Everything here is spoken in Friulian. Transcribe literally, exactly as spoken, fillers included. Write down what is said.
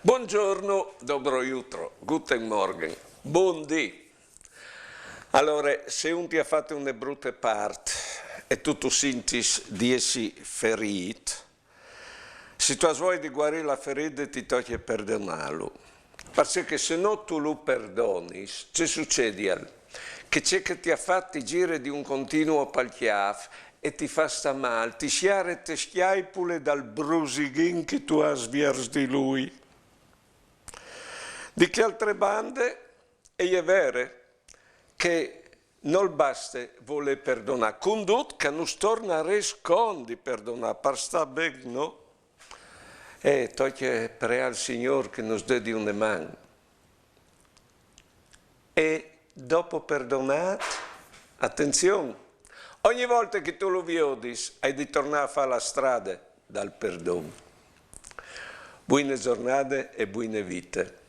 Buongiorno, dobro jutro, guten Morgen, bundì. Alore, se un ti à fat une brute part e tu tu sintis di jessi ferît, se tu âs voie di guarî la feride ti tocje perdonâlu. Parcè che se no tu lu perdonis, ce sucedial? Che ce che ti à fat ti zire di un continui pal cjâf e ti fâs sta mâl, ti siare te scjaipule dal brusighin che tu âs viers di lui. Di chê altre bande, e je vere che nol baste volê perdonâ, cun dut che nus tornarès cont di perdonâ, par stâ ben, no? E tocje preâ il Signôr che nus dedi une man. E dopo perdonât, atenzion, ogni volte che tu lu viodis, âs di tornâ a fâ la strade dal perdon. Buine zornade e buine vite.